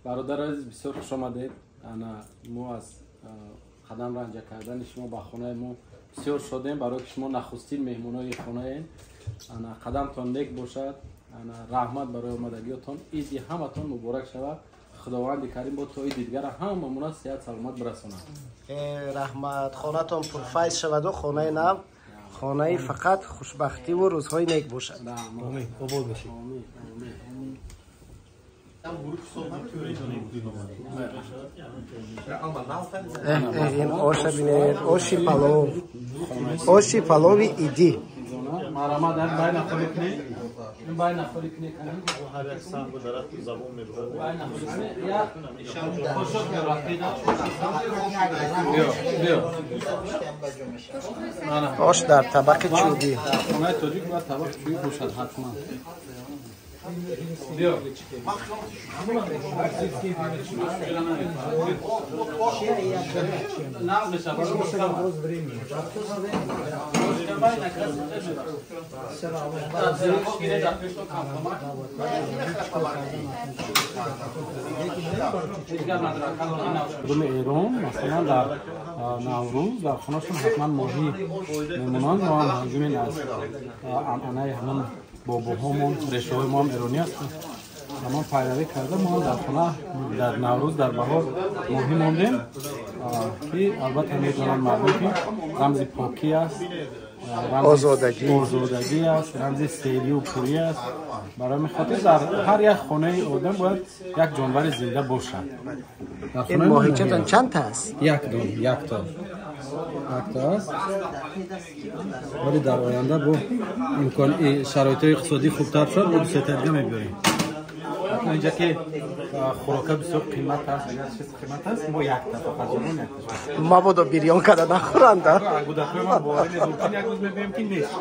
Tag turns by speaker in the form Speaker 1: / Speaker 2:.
Speaker 1: Бародари азиз, бисёр хуш омадед. Ана мо аз қадам ранҷа кардани шумо ба хонаи мо бисёр шодем, барое ки шумо нахустин меҳмонои хонаем. Ана қадамтон нек бошад. Ана раҳмат барои омадагиётон. Иди ҳаматон муборак шавад. Худованди карим бо то иди дигара ҳамамона сиҳат саломат бирасонад.
Speaker 2: Раҳмат, хонатон пурфайз шаваду хонаи нав, хонаи фақат хушбахтиву рӯзҳои нек бошад.
Speaker 1: Омин,
Speaker 3: обод бошед.
Speaker 1: Омин, омин.
Speaker 2: Ин оша бинед, оши палов, оши палови идӣ.
Speaker 1: Марама дар байна холи кунед, ин байна холи кунед.
Speaker 3: Ҳар як сангу дарахту забон мебурад.
Speaker 1: Байна холи кунед, я қошуқ мерафтед. Биё, биё.
Speaker 2: Ош дар табақи чӯбӣ.
Speaker 1: Дар хонаи тоҷик бояд табақи чӯбӣ бошад ҳатман. Биё. Мардуми Эрон, масалан, дар Наврӯз дар хонашон ҳатман моҳӣ мемонанд. Мо ҳам ҳамчунин аз анъанаи ҳамон бобоҳомон, решаҳои мо ҳам эронӣ ҳастанд, ҳамон пайравӣ карда, мо ҳам дар хона дар Наврӯз, дар баҳор моҳӣ мондем, ки албатта медонанд мардум, ки рамзи покӣ аст,
Speaker 2: озодагӣ,
Speaker 1: озодагӣ аст, рамзи серию пурӣ аст. Барои ҳамин хотир дар ҳар як хонаи одам бояд як ҷонвари зинда бошад.
Speaker 2: Ин моҳичатон чанд та аст?
Speaker 1: Як дон, якто, якто аст, вале дар оянда бо имкон шароитҳои иқтисодӣ хубтар шуд, мо дусета дига мебиёрем. Инҷа ки хӯрока бисёр қимат аст, агар чиз қимат аст, мо якта фақат ҷонон якта.
Speaker 2: Мабодо бирён карда нахӯранда.
Speaker 1: Гудакҳои ман боварӣ надорам, як рӯз мебинем, ки нест.